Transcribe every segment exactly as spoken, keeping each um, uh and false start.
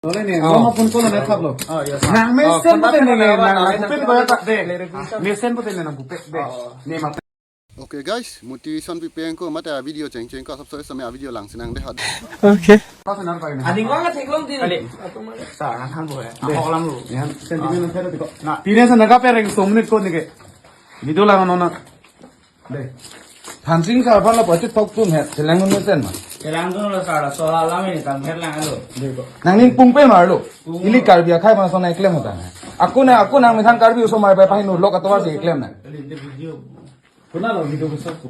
Nolene, oh, nong phone call na thaplo. Oh, yes. Nang mesen, oh, pute contact nang, number nang, nang, nang pin nang, ko ya tak de. Clarification. Mesen pute nang bupet de. Oh. Ne ma. Okay guys, motivation pipe ko mate a video cheng cheng ko sab so sampai a video lang sinang de hat. Okay. Pas nang pai na. Aning wang theklong din. Kali. Sa nang han bo ya. De. Ako lang lo. Yan, sentiment ang pero ko. Na, pine sa nagkapereng so minute ko ni ke. Video lang no na. De. Thansing sa aphan la pachit thok tum he, chelang un mesen ma. Chelang dun lo sir, so alam ini tam her lang alo. De ko. Nangning pung pe marlo. Pung. Ili Karbi akhai ma sona eklem hota na. Ako na, ako nang methang Karbi osomar pai pai no lok atovar si eklem na. Kali de video. Kuna lo video ko sa ko.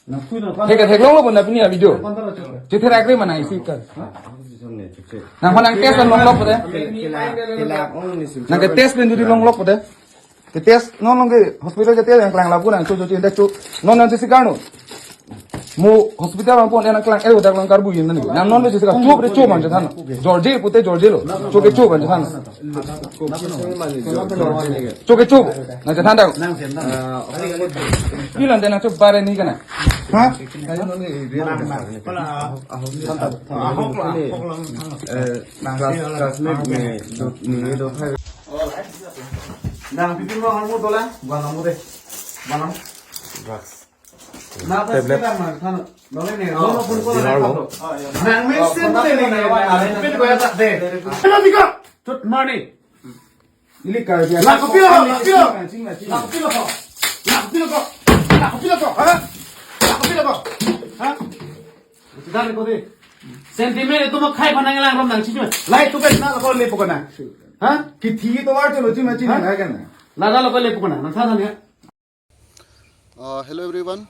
Na kui na. Thek theklong lo pon na pini a video. Chithe rakre mana isi ka. Nang phan nang test long lok pute. Nang ke test pen jodi long lok pute. Te test non long ke hospital je test yang klang lapu nang cho cho chin de cho. Non nang si karno. Mo hospital lang pon nang klang eh udak lang karbu yin nani. Nang non le si ka chup re chup man chethan. George pute George lo. Chup ke chup man chethan. Chup ke chup. Nang chethan dak. Bilang de nang chup bare ni kana. Ha? Class classmate ne do ni do. Nang pipi mo harmu dola, bana mo de. Bana. Drugs. Na ta tablet. Sila man kan. Nolene, oh, no phone ko dinner na lo. Nang mesen de ne, nang pin ko ya tak de. Hello, Mika. Good morning. Ili Karbi. La kopi lo, la kopi lo. Ching, ching, ching. La kopi lo. La kopi lo. La kopi lo. Ha? La kopi lo. Ha? Dar ko de. Sentiment itu mo khai panang lang rom nang ching. Lai tu kan na ko le pokona. Ha? Kithi to war to lo ching, ching. Ha? Kan. Lada lo ko le pokona. Nang sa sa ya. Uh, hello everyone,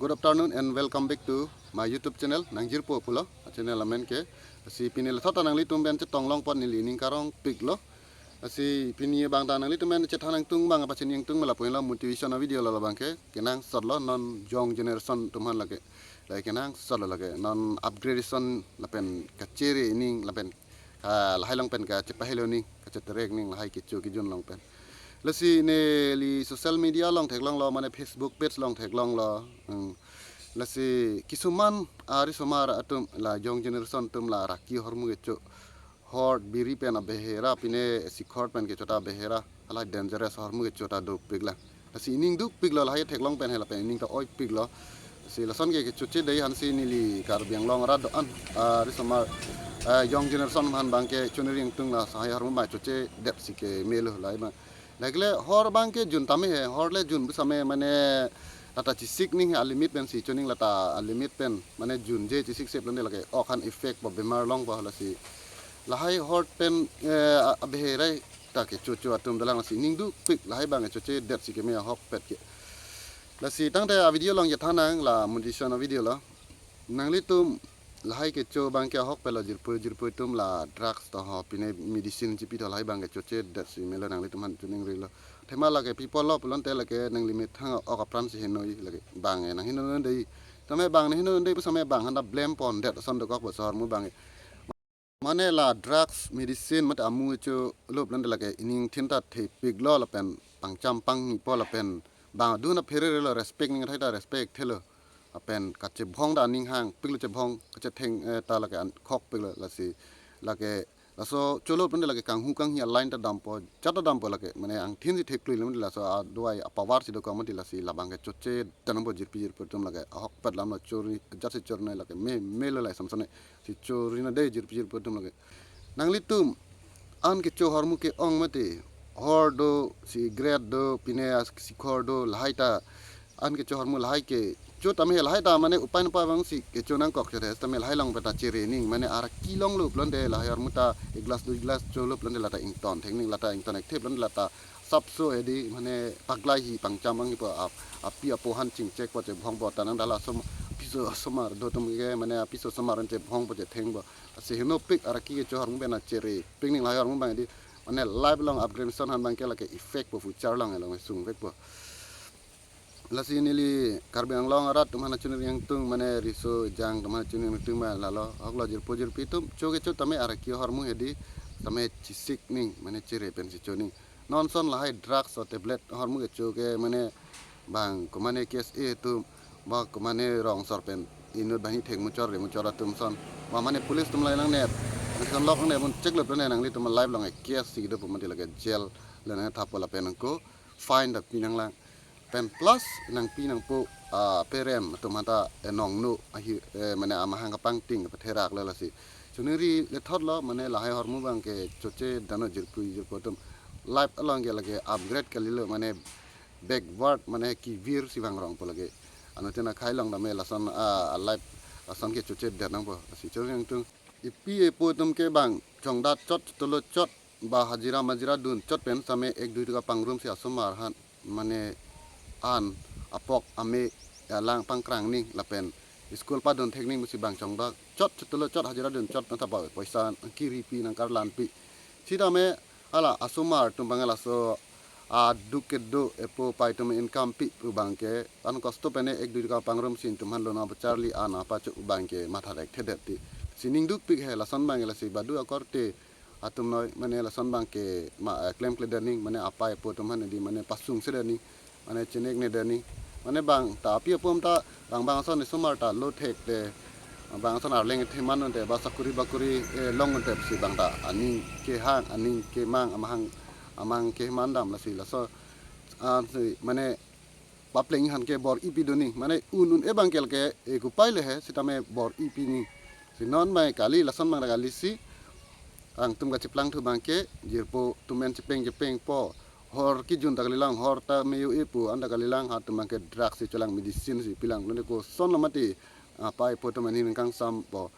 good afternoon and welcome back to my YouTube channel, Nangjirpo pulo, a channel amen ke. Si pini le thot nanglitum pen chetong long pon neli ning karong piklo. Si pini bang ta nanglitum pen chethan nangtung bang apa chening tung mala poin lo motivation a video lo bang ke, kenangsot lo non young generation atum aphan lake. Lake kenangsot lo lake, non upgradation lapen kachere ning lapen, ah, lahai long pen kachepahelo ning, kacheterek ning lahai kecho kejun long pen. Lasi neli social media along theklong lo, mane Facebook page along theklong lo. Hmm. Lasi kisuman arisomar atum la young generation atum la raki ahormu kecho. Hor biri pen abehera pine sikhor pen kecho ta behera. Ala dangerous ahormu kecho ta dopik la. Lasi ining dopik lo lahai theklong pen hela pen ining ta oipik lo. Si lason ke kechoche dei aphan si neli Karbi Anglong arat do-an, ah, arisomar, ah, young generation aphan bang ke choneri ingtung la lahai ahormu bang choche det si keme lo lahai ma. Lake le hor bang ke jun tame he, hor le jun bu same mane lata chesik ning he a limit pen si choning lata a limit pen mane junje chesik sep lone lake ok aphan effect bo bemar longpo lasi lahai hor pen, eh, a-, abehera ta kechocho atum dolang lasi ining dopik lahai bang kechoche det si keme ahokpet ke. Lasi tangte a video along chethan nang la motivation a video lo. Nanglitum lahai kecho bang ke ahokpet lo jirpo jirpo atum la drugs to ho pine medicine chipi to lahai bang kechoche det si melo nanglitum aphan choningrilo. Thema lake people lo pulote lake nanglimit thang ok apran si henoi lake bang e nang henoi dei. Tame bang ne henoi dei pu same bang aphan ta blame pon det ason dokok bo so ahormu bang e. Mane la drugs, medicine, mate amu cho lo pulote lake ining thin ta thepik lo lapen pangcham pangni po lapen bang adun aphere lo respect ning thai ta respect thelo. Lapen kachebhong ta aning hang piklo chebhong kachetheng, eh, ta lake an khok piklo lasi lake laso cho lo pulote lake kanghu kanghi a line ta dampo jat ta dampo lake mane angthin si theklui lo mate laso adwai apower si dokok mate lasi labang kechoche tanampo jirpi jirpo atum lake ahokpet lam lo chori jat si chornoi lake me melo lai samsone. Si chori na dei jirpi jirpo atum lake. Nanglitum an kecho ahormu ke-ong mate hor do, cigarette do, pine a sikhor do, lahai ta an kecho ahormu lahai kecho tame he lahai ta mane upai nangpa bang si kecho nangkok chere tame lahai long peta chere ning mane araki long lo pulote lahai ahormu ta ek glass dui glass cho lo pulote lata ington thek ning lata ington ek thep pulote lata sapso edi mane paglai hi pangcham ang hi po ap api apo aphan chingchek po chebhong po tanang dala som piso somar do atum ke mane apiso somar an chebhong po chetheng po. Lasi henopik araki kecho ahormu pen a chere pik ning lahai ahormu bang edi mane life long upgradation aphan bang ke lake effect po future long along sungvek po. Lasi neli Karbi Anglong arat atum aphan choneri ingtung mane riso jang atum aphan choneri ingtung ma lalo ahok lo jirpo jirpi atum cho kecho tame araki ahormu hedi tame chesik ning mane chere pen si choning. Non son lahai drugs o tablet ahormu kecho ke mane bang komane K S A atum ba komane rong sor pen inut banghini thek muchor re muchor atum son ba mane police atum lai nangnet Nangkon lok ne mun chek lo pen nanglitum a-live along ke case si do pu mati lake jail le nangthappo lapen nangko fine ta pi nanglang. Pen plus nangpi nangpo, ah, parent atum aphanta, eh, nongno ahi, eh, mane amahang kapangting patherak lo lasi. Choningri le thot lo mane lahai ahormu abang ke choche dano jirpi jirpo atum. Life along ke lake upgrade kalilo mane backward mane kevir si vangrongpo lake. Anuttin akhei along tame lason, ah, life lason ke choche det nangpo. Lasi choningri nangtum. Epi epo atum ke bang chongdat chot, chotolo chot, ba hajira majira dun chot pen same ek dui taka pangrum si asomar aphan mane an apok ame alang pangkrang ning lapen school padun thek ning si bang chongdat chot, chotolo chot, hajira dun chot pen thappo poisa kiripi nangkarlanpi. Sitame hala asomar atum abang laso aduk kedo epo apai atum income pi pu abang ke an kosto pen ek dui taka pangrum si netum aphan lona pacharli an apacho abang ke matha thekthedet ti. Si ning dukpik he lason abang lasi badu akorte atum noi mane lason abang ke ma, eh, klemkledet ning mane apai apo atum aphan di mane pasungsedet ning mane chineknedet ning mane bang ta api apo ta bang bang ason asomar ta lo thekte bang ason arleng theman unte ba sakuri bakuri, eh, long unte si bang ta aning kehang aning kemang amahang amahang keman dam lasi laso, ah, si mane papleng aphan ke bor-i pi do ning mane un un e abang ke lake, eh, kupai le he sitame bor-i pi ning. Si non abang kali lason abang kali si nangtum kacheplangthu abang ke jirpo atum pen chepeng chepengpo hor kejun ta kalilang hor ta meyo epo an ta kalilang ha atum abang ke drug si cholang medicine si pilang nonde koson lo mati, ah, apai apo atum aning kangsampo.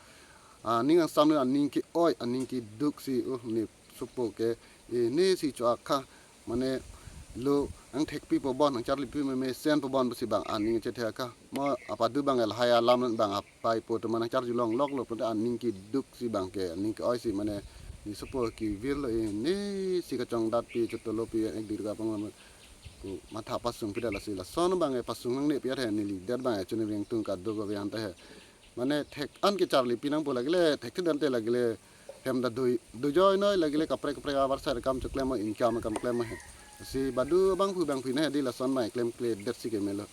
Ah, ning kangsam aning ke-oi aning keduk si, uh, ne sopo ke, eh, ne si cho akha mane lo nangthekpipo bon nangcharlipi meme senpo bon si bang aning chethe akha. Mo apadu abang lahai alam bang apai apo atum nangcharjulong lok lo pute aning keduk si abang ke aning ke-oi si mane ne sopo kevir lo, eh, ne si kachongdatpi chotolopi ek dui taka pangrum pu matha pasungpidet lasi lason abang ke pasung nangne pi athe neli det abang ke choningri nangtum kadokave anta he. Mane thek an kecharlipi nangpo lake le thekthedet te lake le hem ta dui dui joi noi lake le kaprek kaprek abar sar kam choklem income kam klem he. Si badu abangphu abangphu na di lason abang klemkledet si kemelo.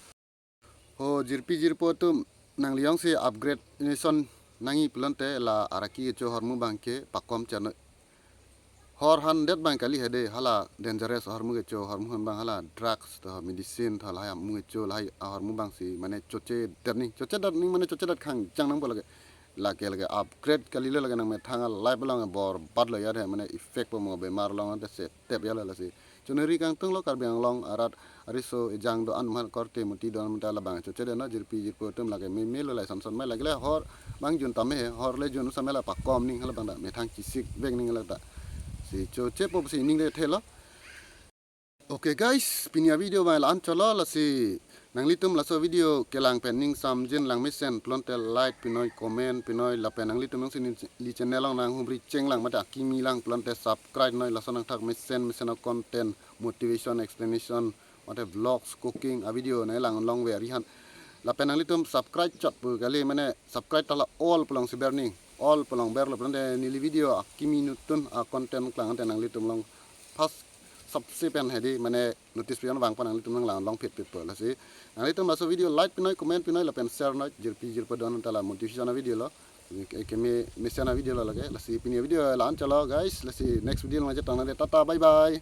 Ho jirpi jirpo atum nangli jongsi upgrade nation nangji pulote la araki kecho ahormu abang ke pakom chano. Hor aphan det abang kali he de hala dangerous ahormu kecho ahormu aphan abang hala drugs to medicine to lahai ahormu kecho lahai ahormu abang si mane chochedet ning chochedet ning mane chochedet khangjang nangpo lake. Lake lake upgrade kalilo lake nangmethang a-life along borbad lo ya de mane effect po mo bemar along de se tep ya lasi. Choningri kangtung lo Karbi Anglong arat ariso ejang do-an amat korte moti do-an amat labang chochedet no jirpi jirpo atum lake meme lo lai samson mai lake le hor abang jun tame he hor le jun samela pakom ning hala abang ta methang chisik vek ning hala ta. Si chochepo si ning de thelo. Okay guys, pini a-video abang la-an cholo lasi nanglitum laso video kelang pen ning samjin lang mesen pulote like pinoi comment pinoi lapen nanglitum nangsi neli channel along nanghumri chenglang mate akimi lang pulote subscribe noi laso nangthak mesen mesen a-content motivation explanation mate vlogs cooking a-video nanglang longve ari aphan. Lapen nanglitum subscribe chot pu kali mane subscribe ta la all pu along si ber ning all pu along berlo pulote neli video akimi nutun a-content klang ante nanglitum along first subscribe pen he di mane notification vangpo nanglitum nanglang longphetphetpo lasi. Nanglitum laso video like pinoi comment pinoi lapen share noi jirpi jirpo do-an ta la motivation a-video lo. Ke, keme mesen a-video lo lake lasi pini a-video la-an cholo guys lasi next video along chetong nang de tata bye bye.